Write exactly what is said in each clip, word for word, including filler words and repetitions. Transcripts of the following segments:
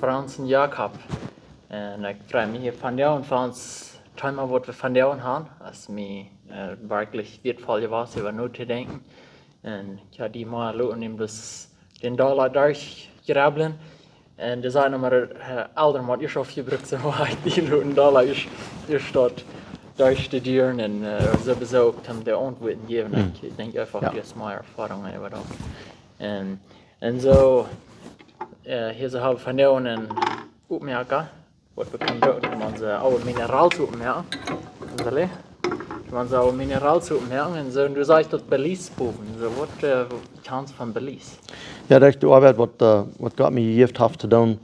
Franz un Jakob. Un ekj frei mie hia vondoag un fa ons Thema, waut wie vondoag haben, es mie, äh, werkjlich wieetvoll jewast, äwa notodenkjen. Un ekj hab die mol loten, om daut, dän Dollar derchjrubblen. Un dee säden emma, äh, Elren, waut jie aul jebrukt haben, wua ekj die loten Dollar es, es daut derchstudieren un, äh, sowieso uk dan de Auntwuaten jäwen. Hm. Ekj denkj eefach, Ja. Dee es mea Erfoarunk äwa daut. Un, un soo, äh, hia soo hab wie vondoag een Oppmoaka, waut wie kjennen brucken, om onse aule Mineralien opptomoaken. Soo, om onse aule Mineralien opptomoaken. Un soo, un du sajchst daut Belize bowen. Soo, waut, äh, kjans von Belize? Jo, daut es de Oabeit, waut, äh, waut Gott mie jejäft haft to doonen,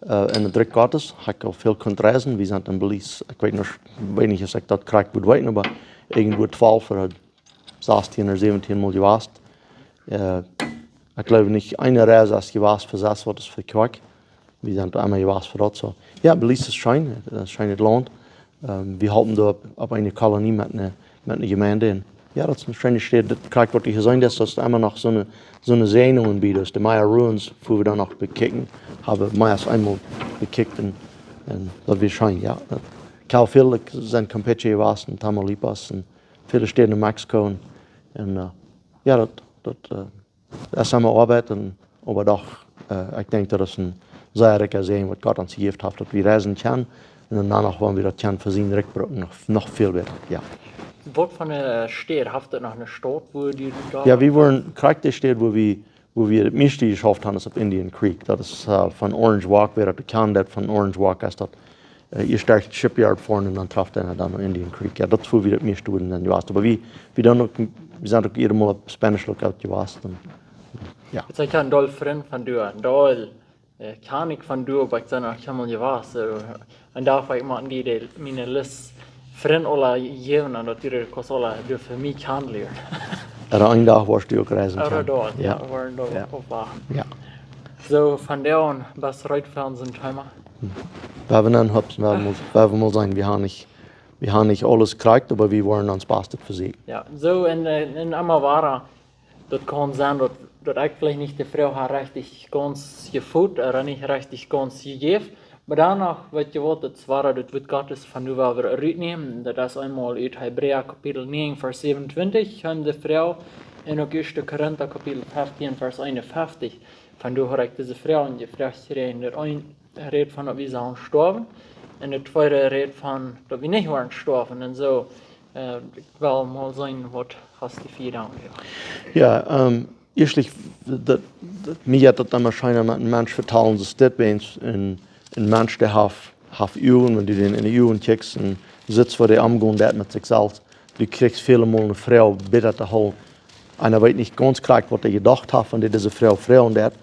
äh, en daut Rikj Gottes. Ekj hab väl kunt reisen. Wie sent en Belize, ekj weet noch, weet nich, aus ekj daut krakjt mott weeten, oba irjentwua twalf ooda sastieen ooda säwentieen mol jewast. Äh, ekj gleew nich, eene Reis es jewast fa sas, waut es fa Kjoakj. Wie sent emma jewast fa daut soo. Jo, Belize es scheen, daut es een scheenet Launt. Ähm, wie halpen doa opp, opp eene Kolonie met eene, met eene Jemeent. Un jo, daut es eene scheene Städ. Daut krakjt, waut du hia seenen deist, daut es emma noch soone, soone Säajnungen bie, daut de Maya Ruins, wua wie dan noch bekjikjten, hab wie mea aus eemol bekjikjt un, un daut wia scheen, jo. Daut, ekj hab väl, ekj sie en Campeche jewast, en Tamaulipas, un väle Städen en Mexiko un, un, äh, jo, daut, daut, äh, daut es emma Oabeit un, oba doch, äh, ekj denkj, daut es een sea rikja Säajen, waut Gott ons jejäft haft, daut wie reisen kjennen. Un dan noch, wan wie daut kjennen fa sien Rikj brucken, noch, noch väl bäta, jo. Waut fa eene Städ, haft daut noch eene Staut, wua du doa Jo, wie wieren krakjt de Städ, wua wie, wua wie daut mieeschte jeschauft haben, es opp Indian Creek. Daut es, äh, von Orange Walk, wäa daut kjant, daut von Orange Walk es daut, äh, ieescht derch Shipyard foaren un dan traft eena dan no Indian Creek. Jo, daut es wua wie daut mieeschte wudden dan jewast. Oba wie, wie dan uk, wie sent uk hia mol opp Spanish Lookout jewast. Un, jo. Ekj hab een Deel Frind von doa, een Deel, äh, kjan ekj von doa, oba ekj sie noch kjeenmol jewast. Soo, een Dach woa ekj mol dee, dee, miene List Frind aula jäwen, un daut dee daut aula doa fa mie kjanen lieren. Ooda een Dach woascht du uk reisen Ooda kjennen. Doa, jo, Jo. Woaren doa Jo. Opp wachten. Jo. Soo, vondoag, waut reed fa ons een Thema? Hm. Wie haben een Hoop, wie haben mol, wie haben mol seenen, wie haben nich, wie haben nich aules krakjt, oba wie woaren ons Bastet fa sennen. Jo, soo en, äh, en emma wada, daut kaun sennen, daut, daut ekj veleicht nich de Froag hab rechtich gaunz jefot, ooda nich rechtich gaunz jejäft. Oba dan noch, weet jie waut, daut es wada, daut Wuat Gottes von nu woa wie rutnämen. Daut es eemol ut Hebräa Kapitel näajen, Varsch säwenuntwintich, kjeem de Froag, un uk ieeschte Korinta Kapitel feftieen, Varsch eenunfeftich. Von doa haud ekj dise Froag jefroacht jekjräajen, daut eent rät von daut wie sellen stoawen, un daut tweede rät von daut wie nich woaren stoawen. Un soo, äh, ekj well mol seenen, waut hast du fa Jedanken? Jo, ähm, ieeschtlich, daut, daut, mie jeit daut emma scheena met een Mensch vetalen, soo es dit, wan een, een Mensch, dee haft, haft Uagen, wan du dän enne Uagen kjikjst un sittst, woo dee omgonen deit met sikj selfst, du kjrichst väle Mol eene Froag, bat to hoolen. Un hee weet nich gaunz krakjt, waut hee jedocht haft, wan hee dise Froag froagen deit.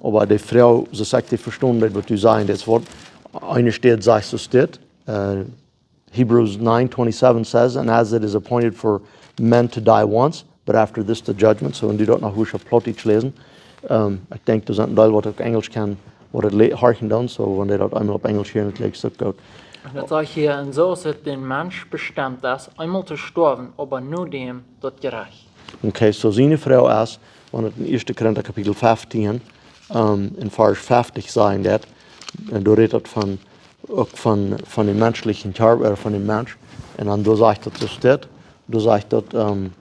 Oba de Froag, soo aus ekj dee vestonen deed, waut du sajen deetst, waut eene Städ sajchst, soo es dit, äh, Hebrews nine twenty-seven says, "And as it is appointed for men to die once, but after this the judgment." Soo, wan du daut noch wurscht opp Plautdietsch läsen. Ähm, ekj denkj, doa sent een Deel, waut uk Enjlisch kjennen, waut daut le-, horchen doonen, soo, wan dee daut eemol opp Enjlisch hieren, dan kjrichst du daut goot. Un daut sajcht hia, un soo es et dän Mensch bestemt, daut eemol to stoawen, oba no däm daut Jerecht. Okay, soo siene Froag es, wan et en ieeschte Korinta Kapitel feftieen, ähm, en Varsch feftich sajen deit, un doa rät et von, uk von, von dän menschlichen Kjarpa, ooda von dän Mensch. Un dan doa sajcht et soo dit, doa sajcht et, ähm,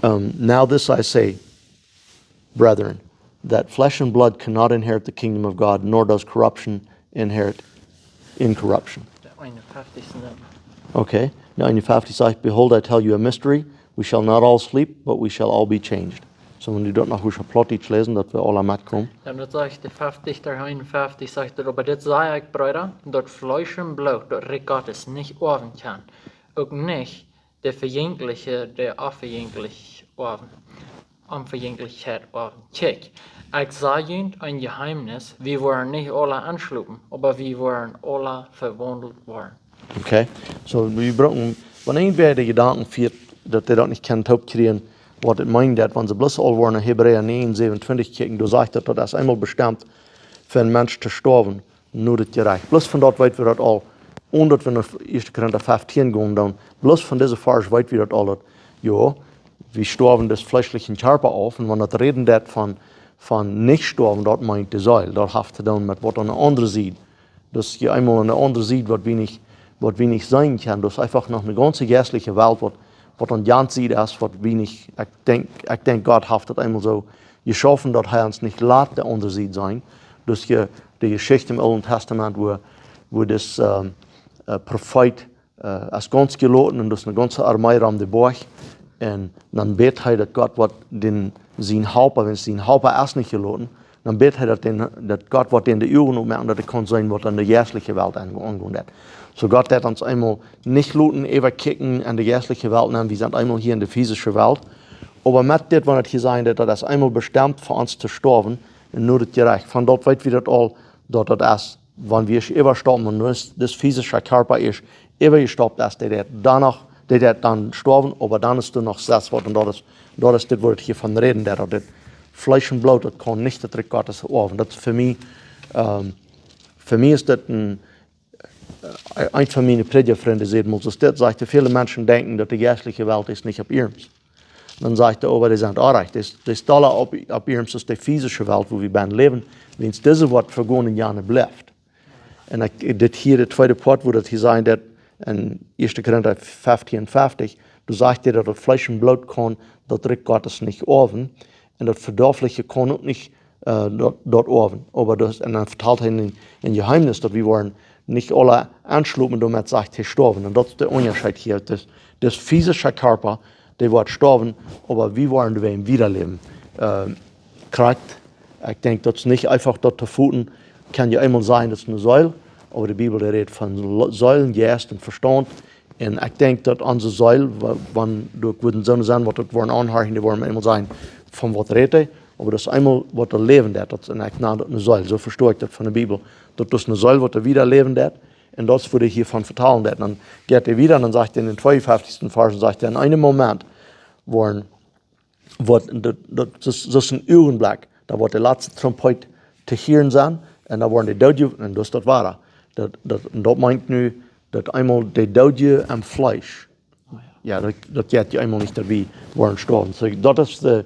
ähm, "Now this I say, brethren, that flesh and blood cannot inherit the kingdom of God, nor does corruption inherit incorruption." De eenunfeftichste. Okay. Now, eenunfeftich sajcht, "Behold, I tell you a mystery. We shall not all sleep, but we shall all be changed." Soo, wan du daut noch wurscht opp Plautdietsch läsen, daut wie aula metkomen. Jo, daut sajcht de feftich, de eenunfeftich sajcht et, "Oba dit saj ekj, Breeda, daut Fleesch un Bloot daut Rikj Gottes nich oawen kaun, uk nich de Vejenkjliche, de Onvejenkjlich oawen, Onvejenkjlichkjeit oawen. Kjikj, ekj saj junt een Jeheemnis, wie woaren nich aula enschlopen, oba wie woaren aula vewaundelt woaren." Okay, soo wie brucken, wan irjentwäa de Jedanken fieet, daut dee daut nich kaun toopkjrieen, waut et meent, daut wan see bloos aul woaren no Hebräa näajen säwenuntwintich kjikjen, doa sajcht et, daut es eemol bestemt fa een Mensch to stoawen, no daut Jerecht. Bloos von daut weet wie daut aul, onen daut wie no ieeschte Korinta feftieen gonen doonen, bloos von dise Varsch weet wie daut aul, daut, jo, wie stoawen dän fleeschlichen Kjarpa auf, un wan daut räden deit von, von nich stoawen, daut meent de Seel. Daut haft to doonen met waut aun de aundre Sied. Daut es hia eemol aun de aundre Sied, waut wie nich, waut wie nich seenen kjennen. Daut es eefach noch eene gaunze jeistliche Welt, waut, waut aun de aundre Sied es, waut wie nich, ekj denkj, ekj denkj, Gott haft daut eemol soo jeschaufen, daut hee ons nich lat de aundre Sied seenen. Daut es hia de Jeschicht em Oolen Tastament, wua, wua dis, ähm, äh, Profeet äh, es gaunz jeloten un daut es eene gaunze Armee rom de Boajch. Un dan bät hee daut Gott woat dän sien Halpa, wan sien Halpa es nich jeloten, dan bät hee daut, dän, daut Gott woat dän de Uagen opmoaken, daut hee kaun seenen waut aun de jeistliche Welt aun-, aungonen deit. Soo Gott deit ons eemol nich loten äwakjikjen aun de jeistliche Welt, nä, wie sent eemol hia en de physische Welt. Oba met dit, wan et hia sajcht, daut, daut es eemol bestemt fa ons to stoawen un nu daut Jerecht. Von daut weet wie daut aul, daut daut es wan wie äwastaupen, un dis, dis physische Kjarpa es äwajestaupt, es dee, dee dan noch, dee, dee dan stoawen, oba dan es doa noch sest waut, un daut es, daut es dit, wua et hia von räden deit, daut dit Fleesch un Bloot, daut kaun nich daut Rikj Gottes oawen. Daut es fa mie, ähm, fa mie es daut een, äh, een von miene Prädjaftfrind säd mol, aus dit sajcht, väle Menschen denkjen, daut de jeistliche Welt es nich opp iernst. Dan sajcht hee, oba dee sent orrajcht. Dee es, dee es dolla opp, opp iernst aus de physische Welt, wua wie bennen läwen, wiels dise woat vegonen, jane blift. Un ekj, dit hia, de tweede Poat, wua daut hia sajcht, daut en Ieeschte Korinta feftieen feftieen, doa sajcht hee, daut daut Fleesch un Bloot kaun daut Rikj Gottes nich oawen. Un daut Vedoafliche kaun uk nich, äh, daut, daut oawen. Oba daut, un dan vetalt hee een, een Jeheemnis, daut wie woaren nich aule enschlopen, doamet sajcht hee stoawen. Un daut es de Unjascheet hia. Daut, daut physische Kjarpa, dee woat stoawen, oba wie woaren doawäajen wieda läwen. Ähm, krakjt, ekj denkj, daut es nich eefach daut to foten. Kaun je eemol sennen, daut es eene Seel, oba de Bibel, dee rät von Lo-, Seel, Jeist un Vestaunt. Un ekj denkj, daut onse Seel, wa-, wan doa wudden soone sennen, waut daut woaren aunhorchen, dee woaren eemol sajen, von waut rät hee? Oba daut es eemol waut doa läwen deit, daut, un ekj nan daut eene Seel. Soo vesto ekj daut von de Bibel. Daut es eene Seel, waut doa wieda läwen deit. Un daut es, wua hee hia von vetalen deit. Dan jeit hee wieda un dan sajcht hee en dän tweeunfeftichsten Varsch, sajcht hee, en eenem Moment woaren, woat, daut, daut es, daut es een Uagenblekj, dan woat de latste Trompeet to hieren sennen, un dan woaren de Doodje, un daut es daut woare. Daut, daut, un daut meent nu, daut eemol de Doodje aum Fleesch, jo, daut, daut jeit je eemol nich, daut wie woaren stoawen. Soo, daut es de,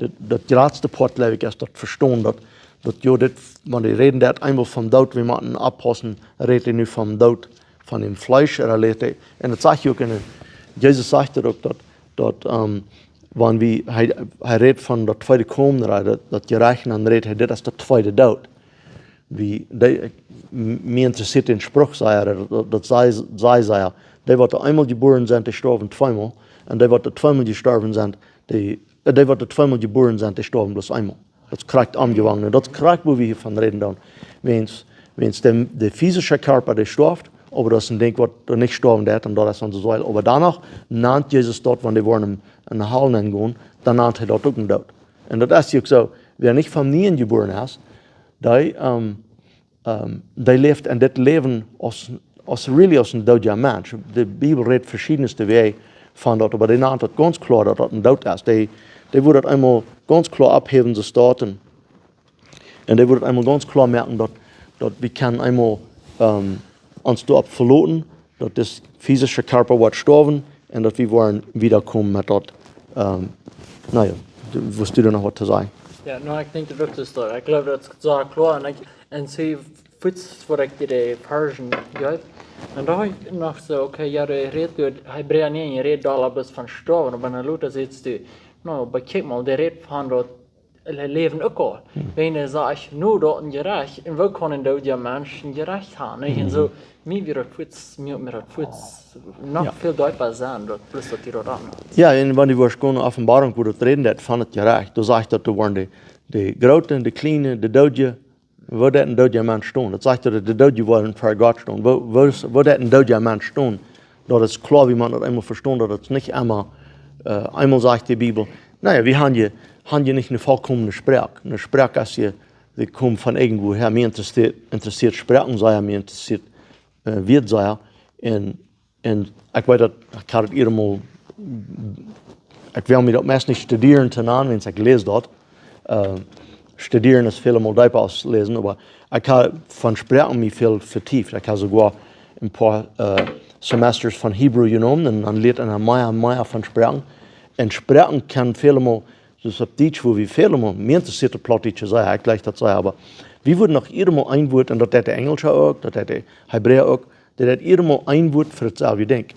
de, daut jratste Poat, jleew ekj, es daut vestonen, daut, daut, jo, dit, wan hee räden deit eemol vom Doot, wie motten oppaussen, rät hee nu vom Doot von däm Fleesch, ooda rät hee, un daut sajcht hee uk en, Jesus sajcht daut uk, daut, daut, ähm, wan wie, hee, hee rät von daut tweede Komen, ooda daut, daut Jerecht, dan rät hee, dit es de tweede Doot. Wie, dee, m-, mie interessieet dän Spruch sea, daut, daut, daut saj, saj sea. Dee, waut eemol jebuaren sent, dee stoawen tweemol. Un dee, waut tweemol jestorwen sent, dee, äh, dee, waut tweemol jebuaren sent, dee stoawen bloos eemol. Daut es krakjt aunjewangen. Un daut es krakjt, wua wie hia von räden dan. Wiels, wiels de, de physische Kjarpa, dee stoaft, oba daut es een Dinkj, waut doa nich stoawen deit, un daut es onse Seel. Oba doano nant Jesus daut, wan dee woaren en, en de Hal nengonen, dan nant hee daut uk een Doot. Un daut es uk soo, wäa nich von nieen jebuaren es, dee, ähm, ähm, dee läft en dit Läwen aus, aus really aus een doodja Mensch. De Bibel rät veschiedne Wäaj von daut, oba dee nant daut gaunz kloa, daut daut een Doot es. Dee, dee woat daut eemol gaunz kloa opphewen, soo stoawen. Un dee woat daut eemol gaunz kloa moaken, daut, daut wie kjennen eemol, ähm, ons doaropp veloten, daut dis physische Kjarpa woat stoawen un daut wie woaren wieda komen met daut, ähm, na jo, du, wurscht du doa noch waut to sajen? Jo, nu, ekj denkj, daut es daut. Ekj jleew, daut es sea kloa. Un ekj, un see, fuaz waut ekj die de Varschen jeef, un docht ekj noch soo, okay, jo, dee rät doa, Hebräa näajen rät doa bloos von stoawen, oba dan lota sajchst du, no, oba kjikj mol, dee rät von daut Läwen uk aul. Hm. Wan hee sajcht, nu daut een Jerecht, un woo kaun een doodja Mensch een Jerecht haben, nä? Un soo, mie wia daut fuaz, mie, mie daut fuaz noch Jo. väl deepa sennen, daut bloos daut hee daut aunhat. Jo, un wan du woascht gonen Openboarunk, wua daut räden deit von daut Jerecht, doa sajcht daut, doa woaren de, de Groote un de Kjliene, de Doodje, woo deit een doodja Mensch stonen? Daut sajcht daut de Doodje woaren ver Gott stonen. Woo, woo es, woo deit een doodja Mensch stonen? Daut es kloa, wie maun daut eemol vestonen, daut es nich emma, äh, eemol sajcht de Bibel, na jo, wie haben je, haben je nich eene volkomne Sproak. Eene Sproak es je, dee kjemt von irjentwua häa. Mie interessieet, interessieet Sproaken sea, mie interessieet, äh, Wieed sea. Un, un ekj weet daut, ekj haud daut ieescht mol, ekj well mie daut meist nich studieren to nanen, wiels ekj läs daut. Äh, studieren es väl mol deepa aus läsen, oba ekj hab von Sproaken mie väl vetieft. Ekj hab soogoa een poa, äh, Semesters von Hebrew jenomen un dan lieet eena mea un mea von Sproaken. Un Sproaken kaun väl mol Soo aus opp Dietsch, wua wie väl mol, mie interesieet daut Plautdietsche sea, ekj jleich daut sea, oba wie wudden noch irjemol een Wuat, un daut deit de Enjelsche uk, daut deit de Hebräa uk, daut deit irjemol een Wuat fa dautselwje Dinkj.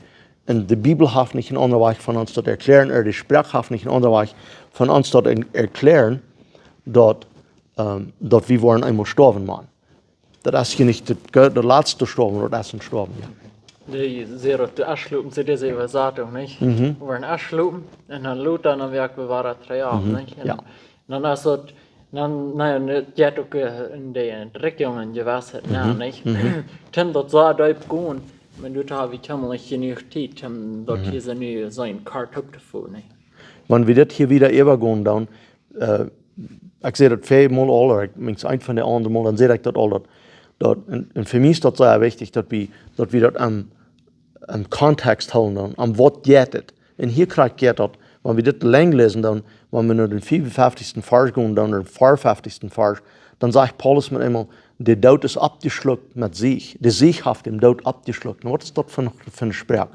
Un de Bibel haft nich een aundren Wajch von ons daut erkjlären, ooda de Sproak haft nich een aundren Wajch von ons daut er-, erkjlären, daut, ähm, daut wie woaren eemol stoawen, Maun. Daut es hia nich daut, daut latste stoawen, daut es een stoawen, jo. Dee säd daut, de Aschlupen, see dise Äwasatunk, nich? Mhm. Wie woaren aschlupen un dan lota, dan woaken wie wada trigj opp, Mhm, nich? Un jo. dan es daut, dan, na jo, daut jeit uk, äh, en de Entrikjunk jewast, na, Mhm, nich? mhm. Tom daut soo deep gonen, oba doa hab ekj hemol nich jenuach Tiet, om daut Mhm. hia soo nu soo een kort opptoföhren, nich? Wan wie dit hia wieda äwagonen, dan, äh, ekj säd daut väl mol aul, ooda ekj meen, eent von de aundre Mol, dan säd ekj daut aul, daut, daut, un, un fa mie es daut sea wichtich, daut wie, daut wie daut aum, aum Kontext hoolen dan, om waut jeit et. Un hia krakjt jeit daut, wan wie dit lang läsen dan, wan wie no dän fiefunfeftichsten Varsch gonen dan, ooda veaunfeftichsten Varsch, dan sajcht Paulus met eemol, de Doot es oppjeschlukt met Sieg. De Sieg haft dän Doot oppjeschlukt. Nu, waut es daut fa een, fa een Sproak?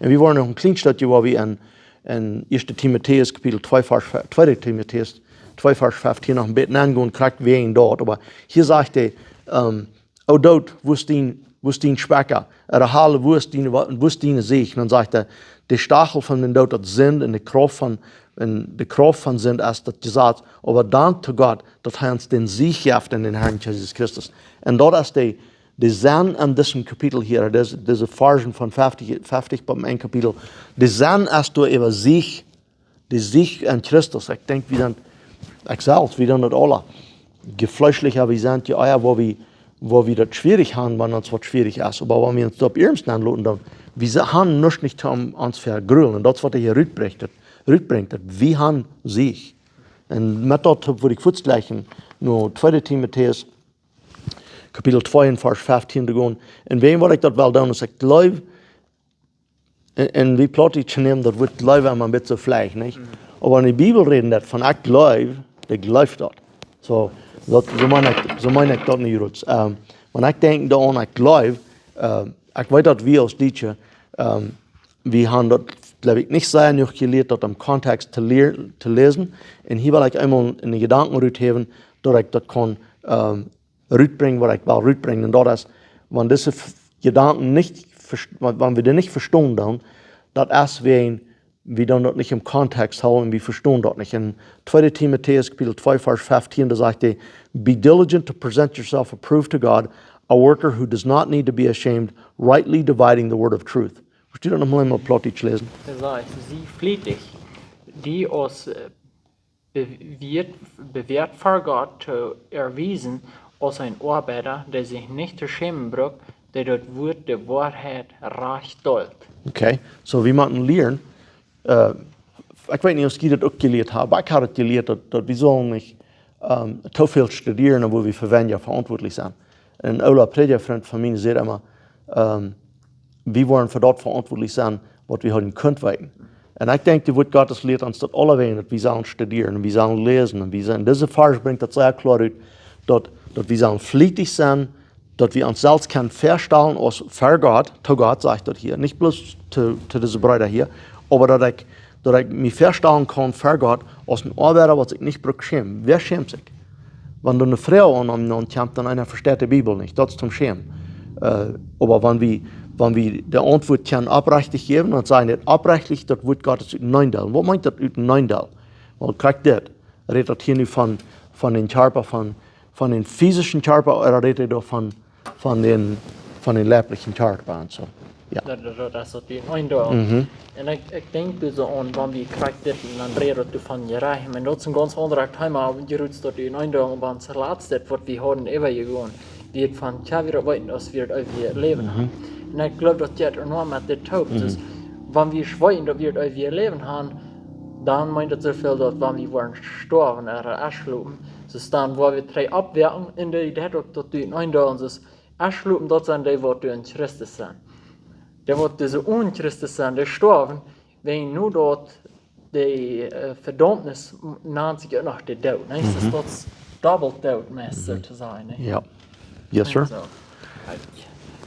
Un wie woaren noch een kjlien Stekj, wua wie en, en Ieeschte Timotäus Kapitel twee Varsch, Tweede Timotäus twee Varsch feftieen noch een bät aungonen, krakjt wäajen daut. Oba hia sajcht hee, ähm, "O Doot, wua es dien, wua es dien Spakja? Ooda Hal, wua es dien, wua es dien Sieg?" Un dan sajcht hee, "De Stachel von dän Doot, daut es Sind, un de Krauft von, un de Krauft von Sind es daut Jesaz. Oba dank to Gott, daut hee ons dän Sieg jeft en dän Herrn Jesus Christus." Un daut es de, de Senn aun disem Kapitel hia, dise, dise Varschen von feftieen, feftieen bat een Kapitel. De Senn es doa äwa Sieg, de Sieg en Christus. Ekj denkj, wie sent, ekj selfst, wie sent daut aule. Je fleeschlicha wie sent, je ea, wua wie, wua wie daut schwierich haben, wan ons waut schwierich es. Oba wan wie ons doaropp iernst aunloten, dan, wie se-, haben nuscht nich om ons to grulen. Un daut es waut hee hia rutbrinjt, daut, rutbrinjt, daut wie haben Sieg. Un met daut wudd ekj fuaz jlikj no Tweede Timotäus, Kapitel twee un Varsch feftieen to gonen. Un wäajen waut ekj daut well doonen, es ekj jleew, un, un wie Plautdietsche nämen daut Wuat jleewen emma een bät soo fleich, nich? Oba wan de Bibel rät daut von ekj jleew, dee jleeft daut. Soo, daut, soo meen ekj, soo meen ekj daut nich, Ruts. Ähm, wan ekj denkj doaraun, ekj jleew, ähm, ekj weet daut wie aus Dietsche, ähm, wie haben daut, jleew ekj, nich sea jenuach jelieet, daut em Kontext to lier-, to läsen. Un hia well ekj eemol een Jedanken ruthäwen, daut ekj daut kaun, ähm, rutbrinjen, waut ekj well rutbrinjen. Un daut es, wan dise F-, Jedanken nich, wan, wan wie dee nich vestonen dan, daut es wäajen, wie dan daut nich em Kontext hoolen, wie vestonen daut nich. En Tweede Timotäus Kapitel twee Varsch feftieen, doa sajcht hee, "Be diligent to present yourself approved to God, a worker who does not need to be ashamed, rightly dividing the word of truth." Wurscht du daut noch mol eemol opp Plautdietsch läsen? Hee sajcht, "Sie flietig, die aus, äh, bewährt, bewährt vor Gott to erwiesen aus een Oabeida, dee sikj nich to schämen brukt, dee daut Wuat de Woarheit rajcht deelt." Okay, soo wie motten lieren, äh, ekj weet nich aus jie daut uk jelieet haben, oba ekj hab daut jelieet, daut, daut wie sellen nich, ähm, too väl studieren, wua wie fa weinja veauntwuatlich sent. Een oola Prädjafrint von mie säd emma, ähm, wie woaren fa daut veauntwuatlich sennen, waut wie hauden kunt weeten. Un ekj denkj, daut Wuat Gottes lieet ons daut aulawäajen, daut wie sellen studieren, un wie sellen läsen, un wie sellen, dise Varsch brinjt daut sea kloa rut, daut, daut wie sellen flietich sennen, daut wie ons selfst kjennen väastalen aus ver Gott, to Gott, sajcht daut hia, nich bloos to, to dise Breeda hia, oba daut ekj, daut ekj mie väastalen kaun ver Gott aus een Oabeida, waut sikj nich brukt schämen. Wäa schämt sikj? Wan doa eene Fru aun, aun, aun kjemt, dan eena vesteit de Bibel nich, daut es toom schämen. Äh, oba wan wie, wan wie de Auntwuat kjennen opprechtich jäwen, dan sent daut opprechtich, daut Wuat Gottes uteneen deelen. Waut meent daut uteneen deelen? Well, krakjt dit, rät daut hia nu von, von dän Kjarpa, von, von dän physischen Kjarpa, ooda rät hee doa von, von dän, von dän leiblichen Kjarpa un soo? Jo. Daut, daut, daut es daut uteneen deelen. Mhm. Un ekj, ekj denkj doa soo aun, wan wie krakjt dit, un dan räd ekj doa von Jerecht. Un daut es een gaunz aundret Thema, oba jie rutst daut uteneen deelen, oba ons latste, waut wie hauden äwajegonen, wie et von, jo, wie daut weeten, aus wie daut eewje Läwen haben. Un ekj jleew, daut jeit enorm met dit toop. Dus, wan wie weeten, daut wie daut eewje Läwen haben, dan meent daut soo väl, daut wan wie woaren stoawen, ooda aschlupen, soo dan woa wie trigj oppwoaken, un dee, dee daut, daut uteneen deelen, dus aschlupen, daut sent dee, waut doa en Christus sent. Dee, waut dise en Christus sent, dee stoawen, wäajen nu daut de, äh, Vedaumnis nant sikj uk noch de Doot, nich? Dus daut es dobbelt Doot, meist, soo to sajen, nich? Jo. Yes, sir. Soo. Ekj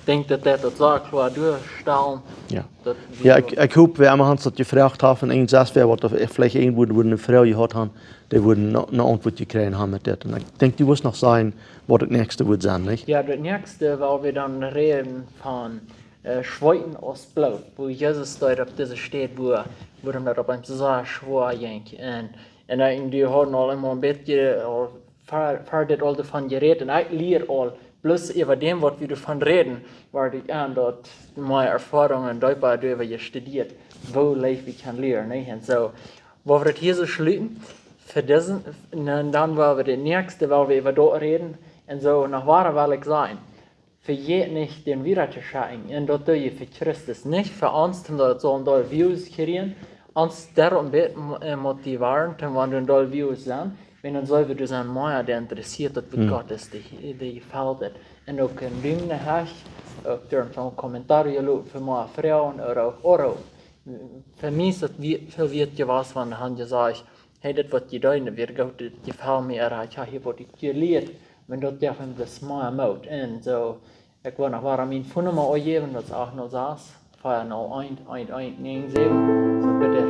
denkj, daut deit daut soo kloa doastalen. Jo. Daut wie Jo, ekj, ekj hop, wäa emma ons daut jefroacht haft, un irjentwäa, waut veleicht irjentwua, wua ne Froag jehaut haft, dee wudden ne, ne Auntwuat jekjräajen haben met dit. Un ekj denkj, du wurscht noch sajen, waut daut näakjste wudd sennen, nich? Jo, daut näakjste, wua wie dan räden von, äh, Schweeten aus Bloot, wua Jesus deed opp dise Städ, wua, wua am daut opp eemol soo schwoa jinkj. Un, un ekj, dee hauden aul emol een bät, aul ver, ver dit aul doavon jerät. Un ekj lia aul, bloos äwa däm, waut wie doavon räden, wort ekj aun daut mea Erfoarungen, deepa doaräwa jestudieet, woo leicht wie kjennen lieren, nich? Un soo, wua wie daut hia soo schluten, fa disen, un dan wua wie daut näakjste, wua wie äwa daut räden, un soo, noch wada well ekj sajen, vejät nich, dän wieda to schekjen. Un daut doo jie fa Christus, nich fa ons, daut daut saul een doll Views kjrieen. Ons doarom bät, äh, motivieren, dan wan doa een doll Views sent, wan dan sell wie doa sennen mea, dee interessieet daut, waut Hm. Gott es, dee, dee jefelt et. Un uk een Dumen nohäa, uk doa een Kommentar jeloten fa mea Froagen, ooda uk, ooda uk. Fa mie es daut wie, väl wieet jewast, wan dee han jesajcht, hey, dit waut jie deeden, wia goot, dit jefelt mie, ooda ekj hab hia waut jelieet, wan daut jeft eenem bloos mea Moot. Un soo, ekj well noch wada miene Phone-Numma aunjäwen, daut es acht null sas, vea null eent, eent eent näajen säwen. Soo, bitte